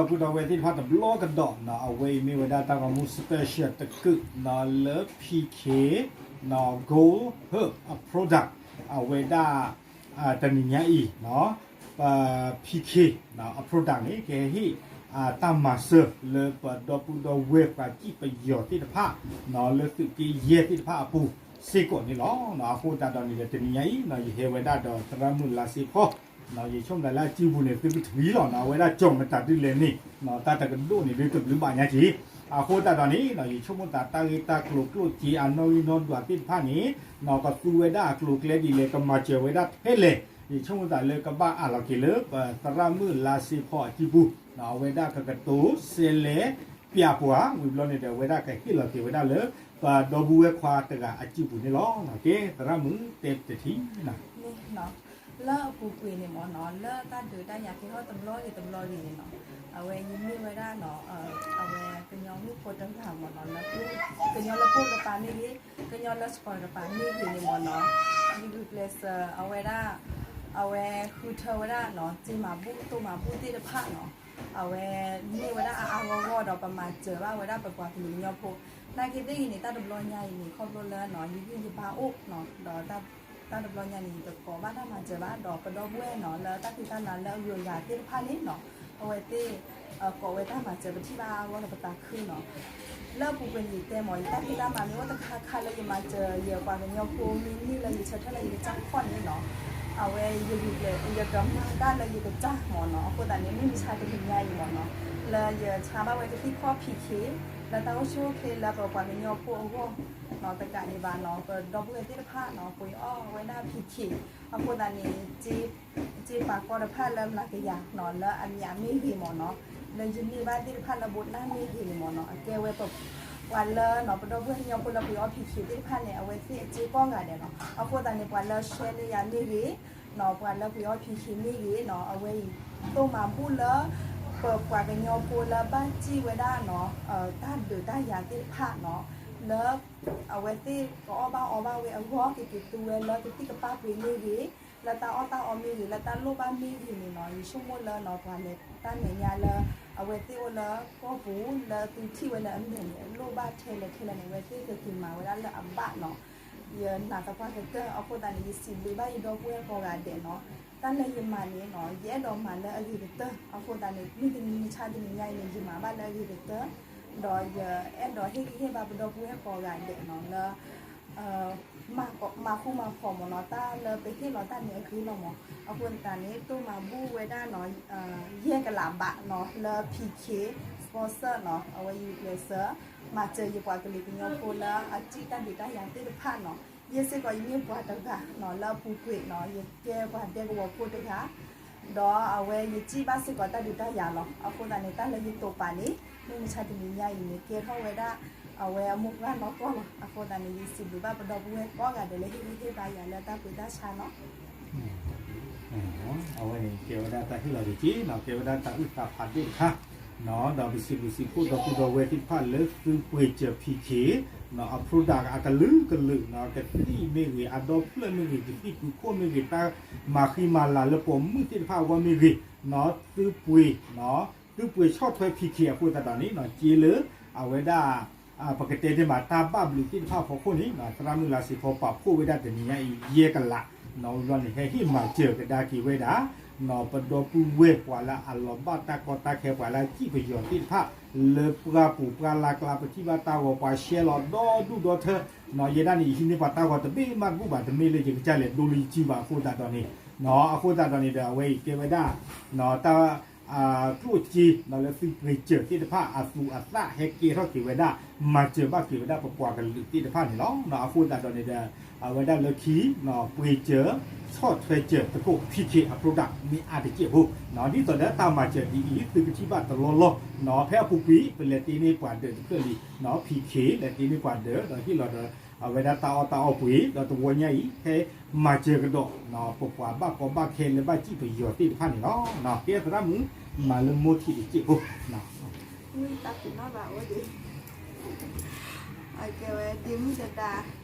ဒီပုၢ်ဒီဝဲၢ်သ့ၣ်တဖၣ်တဘျီကဒီးနီၤ အဝဲအံၤမ့ၢ်ဝဲဒၣ်တၢ်ဂီၤမူ special တကုာ်နီၤ လၢ PK နီၤ Gold Herb အ product အဝဲဒၣ် တနံၤညါအံၤနီၤ ပ PK အ product န့ၣ် ကဟဲဟ့ၣ် တၢ်မၤစၢၤလၢပဒီပုၢ်ဒီဝဲၢ်ပှၤစံၣ်ပယီၤသ့ၣ်တဖၣ် လၢသုးက့ယဲၢ်သ့ၣ်တဖၣ်အပူၤစ့ၢ်ကီးန့ၣ်လီၤ. အဃိသတးဒီးန့ၣ်ဒီး တနံၤညါအံၤ ယဟဲဝဲဒၣ်ဒီးသရၣ်မုၣ်လါစ့ဖီ ယဆိကမိၣ်လၢအစုပူၤန့ၣ် သုကထံၣ်လီၤနီၤ အဝဲဒၣ်ကၠီၤမတၤဒ်လဲၣ်န့ၣ် တၢ်တကဒိၣ်န့ၣ် ဒ်တဘျုးဘၣ်ညါက့ၤ အဃိသတးဒီးန့ၣ် ယဆိကမိၣ်သးတၢ်ဂ့ၢ်တၢ်ကျိၤကျိၣ်စ့အနီၣ်ဂံၢ်နီၣ်ဒွးသ့ၣ်တဖၣ်န့ၣ် ကသူဝဲဒၣ်အကျိၤအကျဲဒ်လဲၣ် ကမၤစၢၤဝဲဒၣ်ထဲလဲၣ် ယဆိကမိၣ်သးလၢကဘၣ်အးလီၤက့ၤလၢ ပသရၣ်မုၣ်လါစ့ဖီအစုပူၤ အဝဲဒၣ်ကကတိၤစဲလဲပျးပှၤ ဝံၤဘျီန့ၣ်ဒီး အဝဲဒၣ်ကဟ့ၣ်လီၤက့ၤဝဲဒၣ်လၢ ပဒီပုၢ်ဝဲၢ်ခွါတဂၤအစုပူၤန့ၣ်လီၤ. ကဲ သရၣ်မုၣ်တဲတထံၣ် လၢအပူၤကွံာ်န့ၣ်မ့ၢ်နီၤ လၢတၢ်ဒုးတၢ်ယၤကဲထီၣ်တဘျီဂ့ၤတဘျီဂ့ၤန့ၣ်နီၤ အဝဲယမ့ၢ်ဝဲဒၣ်နီၤ အဝဲကညီမုၣ်ဖိတဂၤမ့ၢ်နီၤ လၢ ကညီလၢပှိၢ်တပၤမ့ၢ်ဂ့ၤ ကညီလၢစပီၤတပၤမ့ၢ်ဂ့ၤန့ၣ်မ့ၢ်နီၤ ယဂုာ်ကျဲးစၢး အဝဲဒၣ် အဝဲဃုထၢဝဲဒၣ်နီၤ စ့မၤဘူၣ်သိၣ်မၤဘူၣ်သ့ၣ်တဖၣ်နီၤ အဝဲမ့ၢ်ဝဲဒၣ်အါအါဂီၢ်ဂီၢ်ဒီး ပမၤစၢၤဘၣ်ဝဲဒၣ်ပပှၤကလုာ်ကညီဖိ နာ်က့သ့ၣ်ဂ့ၤန့ၣ် တၢ်တဘျီညါအံၤန့ၣ် ခီဖျိလၢနီၤ ယဂံၢ်ယဘါအိၣ်နီၤ ဒီးတၢ်တဘျီညါန့ၣ် ယတကိးဘၣ်တၢ်မၤစၢၤဘၣ် ဒီးပဒီပုၢ်ဝဲၢ်နီၤ လၢတၢ်ဖံးတၢ်မၤလၢအဂုၤအဂၤသ့ၣ်တဖၣ်န့ၣ်နီၤ အဝဲသ့ၣ် ကိးဝဲတၢ်မၤစၢၤ ပထံၣ်ဘၣ်အါအါဂီၢ်ဂီၢ်ဒီးပသးခုနီၤ လၢအပူၤကွံာ်န့ၣ်ယတဲမ့ၢ် ယတၢ်ဖံးတၢ်မၤမ့ၢ်အိၣ်တခါခါလၢယမၤစၢၤယပှၤကညီဖိ မ့ၢ်န့ၢ်လၢယဆၢထၢၣ်လၢယကစၢ်ခီၣ်န့ၣ်နီၤ အဝဲယဂုာ်ကျဲး ယကမၤတၢ်လၢယကစၢ်မ့ၢ်နီၤ အဃိသတးန့ၣ် မုၢ်မဆါတနံၤညါအံၤမ့ၢ်နီၤ လၢယဆါဘၣ်ဝဲကသံၣ်ဖီၣ် PK လၢတၢ်အိၣ်ဆူၣ်အိၣ်ချ့လၢပပှၤကညီဖိအဂီၢ်နီၤ တကးဒံးဘၣ်နီၤ ပဒီပုၢ်ဝဲၢ်သ့ၣ်တဖၣ်နီၤ ပှ့ၤအီၣ်ဝဲဒၣ် PK အဃိသတးန့ၣ် စ့ပာ်ကီတဖၣ်လၢမျးကယၤနီၤ လၢအမံၤအမ့ၢ်ဂ့ၤမ့ၢ်နီၤ လၢယန့ၢ်ဘၣ်သ့ၣ်တဖၣ်လၢဘိးနၢ်မ့ၢ်ဂ့ၤန့ၣ်မ့ၢ်နီၤ အကဲဝဲပ ပှၤလၢနီၤ ပဒီပုၢ်ဝဲၢ်ကညီဖိလၢပှ့ၤအီၣ် PK သ့ၣ်တဖၣ်န့ၣ် အဝဲသ့ၣ်အစ့ကိးဂၤဒဲးနီၤ အဃိသတးန့ၣ် ပှၤလၢ share န့ၢ်ယၤမ့ၢ်ဂ့ၤနီၤ ပှၤလၢပှ့ၤအီၣ် PK မ့ၢ်ဂ့ၤနီၤ အဝဲအံၤ သိၣ်မၤဘူၣ်လၢ ပပှၤကညီဖိလၢဘၣ်စံၣ်ဝဲဒၣ်နီၤ တၢ်ဒုးတၢ်ယၤသ့ၣ်တဖၣ်နီၤ လၢ အဝဲသ့ၣ်ကအီၣ်ဘၣ်အီဘၣ်ဝဲအဂီၢ် ကက့ၤသူဝဲလၢကသံၣ်ကပၢ်ပှ့ၤမ့ၢ်ဂ့ၤ, လၢတၢ်အီၣ်တၢ်အီမ့ၢ်ဂ့ၤ, လၢတၢ်လိၣ်ဘၣ်မ့ၢ်ဂ့ၤန့ၣ်နီၤ, ယဆိကမိၣ်လၢနီၤ ပှၤလဲၤတၢ်မဲာ်ညါလၢ အဝဲသ့ၣ်အိၣ်လၢကီၢ်ပူၤ လၢသုထံၣ်ဝဲလၢအမဲာ်န့ၣ် အလိၣ်ဘၣ်ထဲလဲၣ်ထဲလဲၣ်န့ၣ် အဝဲသ့ၣ်ကက့ၤမၤဝဲဒၣ်လၢအဘၣ်နီၤ. ယနာ်သပှၢ်ကတၢၢ်အဃိသတးန့ၣ် ယစံးဘျုးဘၣ်ယဒီပုၢ်ဝဲၢ်ကိးဂၤဒဲးနီၤ. တၢ်လၢယမၤန့ၣ်နီၤ ယအဲၣ်ဒိးမၤလၢအဂ့ၤကတၢၢ်အဃိသတးန့ၣ် မုၢ်တနံၤမုၢ်ဆါတနံၤညါအံၤန့ၣ် ယမၤဘၣ်လၢအဂ့ၤကတၢၢ် ဒီးယအဲၣ်ဒိးဟ့ၣ်ဂံၢ်ဟ့ၣ်ဘါပဒီပုၢ်ဝဲၢ်ကိးဂၤဒဲးနီၤလၢ မၤဃူမၤဖိးမ့ၢ်နီၤ တၢ်လၢပဟ့ၣ်လီၤတၢ်န့ၣ်အဂ့ၤလီၤမ့ၢ်. အဃိသတးန့ၣ် သိၣ်မၤဘူၣ်ဝဲဒၣ်နီၤ ယဲၢ်ကလးဘးနီၤ လၢ PK sponsor နီၤ အဝဲယဂုာ်ကျဲးစၢး မၤစၢၤယပှၤကလုာ်ကညီဖိလၢအစံၣ်တၢ်ဒုးတၢ်ယၤသ့ၣ်တဖၣ်နီၤ. ယဲၢ်စ့ၢ်ကီးယမ့ၢ်ပှၤတဂၤနီၤ လၢအပူၤကွံာ်နီၤ ယကဲပှၤဒဲကဝီၤဖိတဂၤ ဒီးအဝဲယစံၣ်ဘၣ်စ့ၢ်ကီးတၢ်ဒုးတၢ်ယၤလီၤ. အဃိသတးန့ၣ် တၢ်လၢယတိာ်ပာ်န့ၣ် မုၢ်မဆါတနံၤညါအံၤန့ၣ် ကဲထီၣ်ဝဲဒၣ် အဝဲအမူရၣ်နီၢ်ကီၢ်လီၤ. အဃိသတးန့ၣ် ယစံးဘျုးဘၣ်ပဒီပုၢ်ဝဲၢ်ကိးဂၤဒဲးလၢဟ့ၣ်ဂံၢ်ဟ့ၣ်ဘါယၤလၢတၢ်ပှ့ၤတၢ်ဆါနီၤ. အဝဲန့ၣ် ကဲဝဲဒၣ်တၢ်ဟ့ၣ်လီၤတက့ၢ်နီၤ ကဲဝဲဒၣ်တၢ်အုၣ်သးဖးဒိၣ်တခါ ဒီးပစံးဘျုးစံးဖှိၣ်ဒီပုၢ်ဒီဝဲၢ်သ့ၣ်တဖၣ်လၢသုပှ့ၤစၢၤ PK နီၤ အ product အကလုာ်ကလုာ်နီၤ ကသံၣ်မ့ၢ်ဂ့ၤ အဒီဖျၢၣ်မ့ၢ်ဂ့ၤ ကသံၣ်ပူၤခိၣ်မ့ၢ်ဂ့ၤ တၢ်မၤဃံမၤလၤလၢပိာ်မုၣ်သ့ၣ်တဖၣ်အဂီၢ်မ့ၢ်ဂ့ၤနီၤ သုပှ့ၤ သုပှ့ၤဆီၣ်ထွဲ PK အဃိသတးဒီးန့ၣ်နီၤ က့လၢ အဝဲဒၣ် ပကတဲန့ၢ်မးတၢ်ဘၣ်ဘျုးသ့ၣ်တဖၣ်အဖီခိၣ်န့ၣ် သရၣ်မုၣ်လါစ့ဖီပာ်ဖှိၣ်ဝဲဒၣ်တနံၤညါအံၤ ယဲၢ်ကလး နီၤ ဝံၤဘျီန့ၣ် ဟဲဟ့ၣ်မၤစၢၤကဒါက့ၤဝဲဒၣ် ပဒီပုၢ်ဝဲၢ်ပှၤလၢအလီၤဘၣ်တၢ်ကီတၢ်ခဲ ပှၤလၢအစံၣ်ပယီၤသ့ၣ်တဖၣ် လၢပှၢ်ပူၤပှၢ်လၢ်ကျါ ပထံၣ်ဘၣ်တၢ်ဂီၤ ပှၤ share လီၤဒီဒူၣ်ဒီထၢ နီၤ ယဲဒၣ်န့ၣ် ယဟံးန့ၢ်ပှၤတၢ်ဂီၤတဘ့ၣ်မးတဘူၣ်ဘၣ် တမ့ၢ်လၢယကစၢ်လဲၤဒိလၢယစုဘၣ်အဃိသတးဒီးန့ၣ် နီၤ အဃိသတးဒီးန့ၣ်ဒီး အဝဲအံၤကဲဝဲဒၣ် တၢ် ကျိၣ်စ့နီၤ လၢသုပှ့ၤစၢၤသ့ၣ်တဖၣ်အသူးအသၣ်ဟဲကဲထီၣ်က့ၤဝဲဒၣ် မၤစၢၤဘၣ်က့ၤဝဲဒၣ်ပပှၤကလုာ်သ့ၣ်တဖၣ်န့ၣ်လီၤ. အဃိသတးဒီးန့ၣ်ဒီး အဝဲဒၣ်လၢခံ ပှ့ၤစၢၤ ဆီၣ်ထွဲစၢၤသကိး PK အ product မ့ၢ်အါတစဲးဖိ ဒ်သိးဒီးတၢ်မၤစၢၤဒ်အံၤ သုကထံၣ်ဘၣ်တလီၢ်လီၢ် ဖဲအပူၤကွံာ် ပလဲၤတ့န့ၢ်ပှၤဒၢးတဖျၢၣ်လံ PK လဲၤတ့န့ၢ်ပှၤဒၢး ဒီးဟ့ၣ်လီၤဒီး အဝဲဒၣ်တၢ်အီၣ်တၢ်အီပှ့ၤ ဒီးတဝီညါအံၤ ဖဲမၤစၢၤကဒီး ပပှၤဘၣ်ကီဘၣ်ခဲလၢဘၣ်စံၣ်ပယီၤသ့ၣ်တဖၣ်န့ၣ်လီၤ. ကဲသရၣ်မုၣ် မၤလၢမိၢ်ထံးတစဲးဖိ မ့ၢ်တၢ်ဖံးနီၣ်ဘၣ်အိၣ်ဒံး အကဲဝဲဒ့မုၣ်တဒါ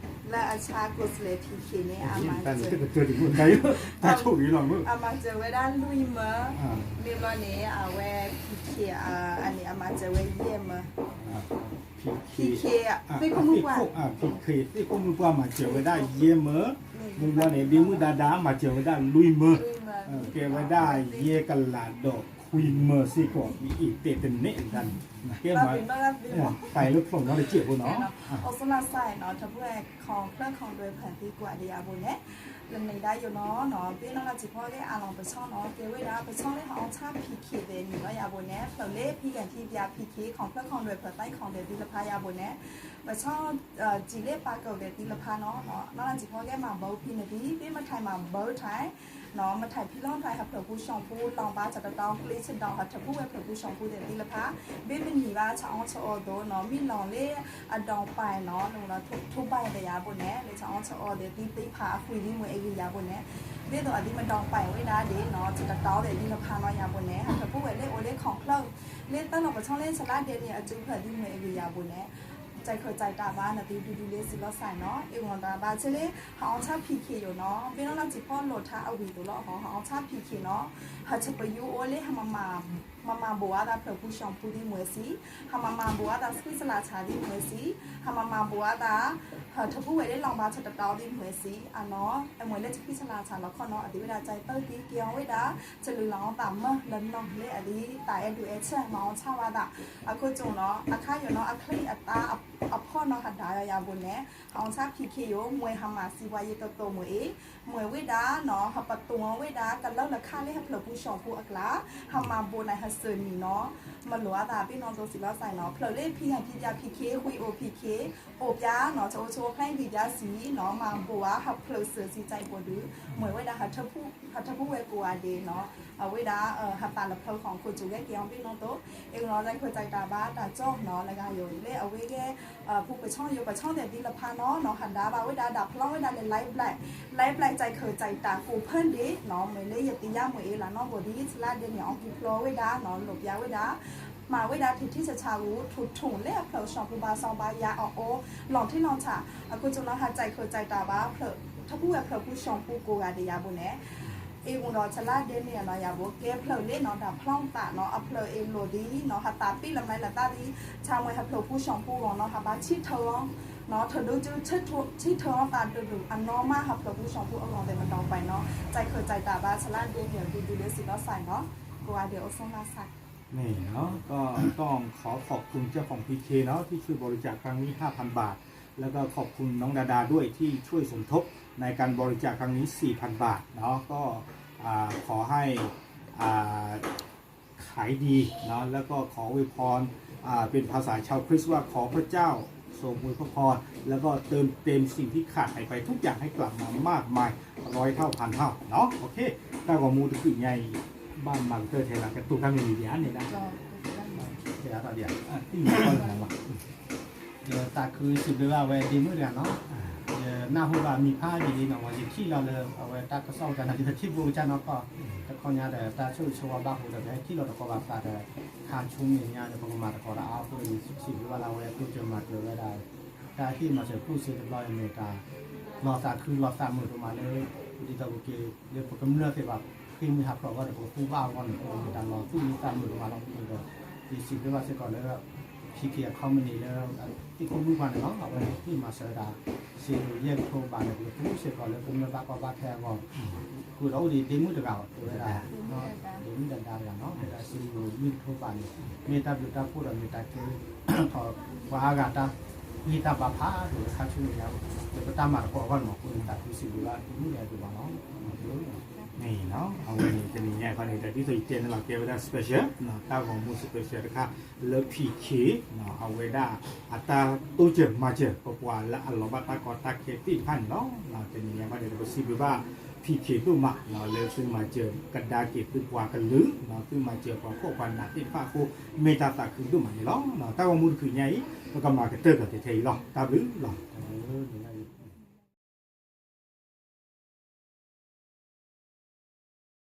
လၢအဆါကိးစလဲ PK န့ၣ် တၢ်ဆိၣ်ဂ့ၤလီၤမုၢ် အမၤစၢၤဝဲဒၣ်လွံၢ်မၢ, မ့ၢ်ဘျီန့ၣ် အဝဲ PK န့ၣ် အမၤစၢၤဝဲယဲၢ်မၢ, PK သ့ၣ်ခိၣ်မုၣ်ပှၢ်, PK သ့ၣ်ခိၣ်မုၣ်ပှၢ်မၤစၢၤဝဲဒၣ်ယဲၢ်မၢ, မ့ၢ်ဘျီန့ၣ် ဒ့မုၣ်ဒါဒါမၤစၢၤဝဲဒၣ်လွံၢ်မၢ, ကဲဝဲဒၣ်ယဲၢ်ကလးဒီးခွံမၢစ့ၢ်ကီး အံၤတဲတန့ၢ်ဒၣ်န့ၣ်, ကဲမၤ ပာ်လၢဖျိးနီတစဲးဖိနီၤ, အိၣ်ဆူၣ်လၢ်စၢ်နီၤ ထီၣ်ပှဲၤ ခီဖျိ ခီဖျိဖၢၣ်သံကွၢ်ဒံးယၤဘိန့ၣ်, လၢန့ၣ်ဒၣ်ယိာ်နီၤနီၤ ဘ့ၣ်နီၣ်လၢစံးဖီကဲအလီၤပဆီနီၤ ကဲဝဲဒၣ်ပဆီလၢဟီၣ်အီၣ်ဆၣ် PK သဲးန့ၣ်လီၤယၤဘိန့ၣ် ဖျၢၣ်လၢဖံဂၤထံပၠး PK ခီဖျိ ခီဖျိဖၢၣ်သံ ခီဖျိသံလၢဖးယၤဘိန့ၣ်, ပဆီ စံးလၢပာ်ကၢၣ်ကဲသံလၢဖးနီၤ, နီၣ်လၢစံးဖီကဲမၤဘၢဖံနသံ ဘ့ၣ်မထံးမၤဘၢထံး မထံးဖံလီၢ်ထံး ဟးဖျၢၣ်ပူၤ ရှီၣ်ပူၤ လီၤဘၣ်ဆၣ်တတီၤ ကျ့ဆၢဒီး ဟးထၢဖှိၣ်ဝဲဖျၢၣ်ပူၤ ရှီၣ်ပူၤသဲးသံလၢဖး, ဘ့ၣ်မနံၤဘၣ် ဆၣ်အီၣ်ဆၣ်အီသိးနီၤ မ့ၢ်လီၤလၢအဒီပာ်နီၤ လၢထူဘၣ်သဲးယၤဘိန့ၣ် လၢဆၣ်အီၣ်ဆၣ်အီသဲးသံသ့ဖးအဃံသံမ့ၢ်အဂ့ၤယၤဘိန့ၣ်, ဒ်သိးအသံမဒီပာ်ဝဲဒၣ်ဒ်နီၤ ဆၢတတီၤသဲးသံလၢဖးနီၤယၤဘိန့ၣ် ဟးထၢဖှိၣ်ဝဲလၢအိၣ်လၢ ခီဖျိ လၢတၢ်လီၤပဆီလၢဆလါဒဲးန့ၣ် အစုဖျၢၣ်သံမ့ၢ်အဂ့ၤယၤဘိန့ၣ် စဲးခၢၣ်စဲးတၢ်ဘၣ်နသုဒုဒုလၢစံးလီၤစဲးနီၤ အ့ၣ်ဂီၤတၢ်ဘၣ်ဆၣ်လၢ ဟးအီၣ်ဆၣ် PK ယိာ်နီၤ ဘ့ၣ်နီၣ်လၢစံးဖီလိာ်ထါအဝံၤသိးလီၤဟီ ဟးအီၣ်ဆၣ် PK နီၤ ဟးထၢပယူအိၣ်လၢ ဟးမၤမၤဘိးအသးဖျၢၣ်ပူၤ ရှီၣ်ပူၤသံမ့ၢ်စံး, ဟးမၤမၤဘိးအသး ဆှံစလးဆါသံမ့ၢ်စံး, ဟးမၤမၤဘိးအသး ဟးထၢဖှိၣ်ဝဲလၢလီၤဘၣ်ဆၢတတီၤသံမ့ၢ်စံး, အနီၤ အမ့ၢ်လၢဆှံစလးဆါလီၤခီနီၤ အသံဝဲဒၣ် ကဲသၢသံ ကဲအီၤဝဲဒၣ် စလူၤလီၤအီၣ်သးမၢလၢနီၤ လၢအသံတၢ်အဲၣ်ဒိးအဲၣ်ဆၢ မၤအီၣ်ဆၣ်ဘၣ်သး အခိၣ်ကၠိနီၤ အခါယိာ်နီၤ အချံအသါအဖီၣ်နီၤ ဟးဒါယၤဘိန့ၣ် ဟးအီၣ်ဆၣ် PK ယိာ် မ့ၢ်ဟးမၤစံးပှၤယကတိၤမ့ၢ်အံၤ, မ့ၢ်ဝဲဒၣ်နီၤ ဟးပတုာ်အီၤဝဲဒၣ် ကလၢလၢခါလၢဟးဖျၢၣ်ပူၤ ရှီၣ်ပူၤအကျါ, ဟးမၤဘိးန့ၣ် ဟးစၢၤနံၤနီၤ မၤလိာ်အသးဘ့ၣ်နီၣ်သိးစံးလီၤစဲးနီၤ ဖျၢၣ်လၢဖံဂၤထံပၠး PK ဃုအိၣ် PK အိၣ်ပၠးနီၤ ဆအိၣ်ဆိဖျဲၣ်ဂံၢ်ပၠးစံးနီၤ မၤဘိးဧါ ဟးဖျၢၣ်စၢၤစံး ကဲးပှၤဒုး မ့ၢ်ဝဲဒၣ် ဟးထၢဖှိၣ်ဝဲကိးဂၤဒဲးနီၤ အဝဲဒၣ် ဟးသးလၢဖျၢၣ်ဃီ ခိၣ်ကၠိကဲကဲအီၤဘ့ၣ်နီၣ်သိး အ့ၣ်ဂီၤနီၤ စဲးခၢၣ်စဲးတၢ်ဘၣ်တၢ်ကၠီနီၤ လၢဂၤယိာ်လၢအဝဲဂဲ ပူၤပဆီယိာ်ပဆီသဲးသံလၢဖးနီၤနီၤ ဟးဒါဘၣ်ဝဲဒၣ် ဒၣ်ဖျီဝဲဒၣ်လၢ live black, live black စဲးခၢၣ်စဲးတၢ်ကိးဖၢဒ့နီၤ မ့ၢ်လၢယသံယါမ့ၢ်အ့လၢနီၢ်ဘိဒံ ဆလါဒဲးန့ၣ် အီၣ်ကံဖျီဝဲဒၣ်နီၤ လိာ်ပၠးဝဲဒၣ် မၤဝဲဒၣ်ထံထံဆးဆးဧိၤ ထူၣ်ထူၣ်လၢအဖျၢၣ် ရှီၣ်ပူၤဘၣ်စီၤဘၣ်ယၤအအိၣ် လီၤထံလီၤဆး အခိၣ်ကၠိနီၤ ဟးစဲးခၢၣ်စဲးတၢ်ဘၣ်ဖျၢၣ် ထၢဖှိၣ်ဝဲဖျၢၣ်ပူၤ ရှီၣ်ပူၤကိးဂၤဒဲးယၤဘိန့ၣ် အ့ၣ်ဂီၤဒီးဆလါဒဲးန့ၣ်နီၤယၤဘိ ကဲဖျၢၣ်လၢနီၤ ဒၣ်ဖျီသးနီၤ အဖျၢၣ်အ့ၣ်လိာ်သံနီၤ ဟးသးပ့ၣ်လၢမနုၤလၢသးသံ ဆၣ်မ့ၢ်ဟးဖျၢၣ်ပူၤ ရှီၣ်ပူၤဂီၢ်နီၤ ဟးဘၣ်ဆံထၢအီၤ နီၤ ထၢဒိကၠိ ဆံထၢအီၤသးဒိၣ်ဒိၣ် အနီၢ်မးဟးဖျၢၣ်ပူၤ ရှီၣ်ပူၤအဂီၢ်သဲးမဒီပာ်နီၤ စဲးခၢၣ်စဲးတၢ်ဘၣ် ဆလါဒဲးန့ၣ် ဒုးဒုးလၢစံးလီၤစဲးနီၤ ကိးဂၤဒဲးအိၣ်ဆိၣ်လၢ်စဲး นี่เนาะ ก็ต้องขอขอบคุณเจ้าของ พีเค เนาะ ที่ช่วยบริจาคครั้งนี้ ห้าพัน บาท แล้วก็ขอบคุณน้องดาดาด้วยที่ช่วยสมทบในการบริจาคครั้งนี้ สี่พัน บาท เนาะ ก็อ่าขอให้อ่าขายดี เนาะ แล้วก็ขออวยพรอ่าเป็นภาษาชาวคริสต์ว่าขอพระเจ้าทรงอวยพระพร แล้วก็เติมเต็มสิ่งที่ขาดหายไปทุกอย่างให้กลับมามากมายร้อยเท่าพันเท่า เนาะ โอเค တၢ်ဂီၤမူတခုညါအံၤ ဘၣ်မၤကတၢၢ်ထဲလၢကတိၤတၢ်မ့ၢ်မံၤဒံးဧါန့ၣ်ဒၣ် တဲအါထီၣ်ဒံးဧါ သံၣ်မီၤကီၢ်လၢမၤဘၣ် ယသးခုစံးဘျုးဘၣ်ဝဲဒ့မုၣ်တဂၤနီၤ ယနၢ်ဟူဘၣ်မံၤဖးဒ်အံၤနီၤ ယထံၣ်လီၤလၢအဝဲတၢ်ကစီၣ်ကနၤ ယထံၣ်ဘိကစၢ်နီၢ်ကီၢ် တခီညါဒီး တၢ်ဆိၣ်ဂ့ၤဆိၣ်ဝါဘၣ်ဟူဒီး ပဟဲထံၣ်လီၤတကီဘၣ်သးဒီး ခါဆူမဲာ်ညါဒီး ပကမၤသကိးတၢ်အါအဃိ ယစံးဘျုးဘၣ်လၢအဝဲ တိစၢၤမၤစၢၤဝဲဒၣ် တၢ်ဟ့ၣ်မၤစၢၤကျိၣ်စ့တဘျီအံၤမ့ၢ်တၢ် လီၤသးခုလီၤသးမုာ်ဒိၣ်မးလၢ ဒ်သိးပက့ၤ လၢပကမျၢၢ်သ့ၣ်တဖၣ် ဃ့ၢ်မှံဟးဖျိးအဂီၢ်န့ၣ် ပကသူဘၣ်အဂီၢ်န့ၣ် ပမ့ၢ်တၢ်လီၤသူၣ်မံသးမုာ်ဒိၣ်မးလီၤ. အဃိဒီး ယစံးဘျုးဘၣ်စ့ၢ်ကီးလၢ ဖံက့ၤအ company လၢ သ့ၣ်ခိၣ်မုၣ်ပှၢ်န့ၣ်လီၤ. အဝဲဟ့ၣ်မၤစၢၤဝဲဒၣ် စ့ယိၤယဲၢ်ကထိဘးန့ၣ် ပကသူစ့ၢ်ကီးလၢကမျၢၢ်ဘၣ်ကီဘၣ်ခဲအဂီၢ် ဃုာ်ဒီးအိၣ်ဒံးဒ့မုၣ်တဂၤအီၤ တဲဝဲဒၣ် ဒ့မုၣ်တဒါတဂၤနီၤ တဲဒၣ်စ့ယိၤယဲၢ်ကထိဘးန့ၣ် မ့ၢ်တၢ်ဘျုးတၢ်ဖှိၣ်ဒီးမ့ၢ်တၢ်ကဲထီၣ်ပှၤအါဂၤတၢ်ဂံၢ်တၢ်ဘါဖးဒိၣ်လၢခါဆူညါ လၢပတၢ်မၤသကိးအဂီၢ်န့ၣ်မး အဃိန့ၣ် သးခုစံးဘျုးဘၣ်ဒ့မုၣ်တဂၤဒိၣ်မးလီၤ. န့ၣ်နီၤ အဝဲန့ၣ် တနံၤညါခီန့ၣ် ဒ်သိးယတဲန့ၣ်လီၤ ကဲဝဲဒၣ် special တၢ်ဂီၤမူ special တခါ လၢ ဖံက့ၤ အဝဲဒၣ်အတၢ်တိစၢၤမၤစၢၤ ပပှၤလၢအလီၤဘၣ်တၢ်ကီတၢ်ခဲသ့ၣ်တဖၣ်န့ၣ်လီၤ. တနံၤညါခီန့ၣ် ပစံးဘျုးဘၣ် ဖံက့ၤဒိၣ်မး လၢသုမၤစၢၤကဒါက့ၤသုပှၤကလုာ် သုမၤစၢၤပှၤဖှီၣ်ပှၤနးသ့ၣ်တဖၣ်အဃိ မ့ၢ်တၢ်သးခုဒိၣ်မးန့ၣ်လီၤ. တၢ်ဂီၤမူတခုညါအံၤ ပကမၤကတၢၢ်ကီးထဲအံၤလီၤ. တၢ်ဘျုးလီၤ.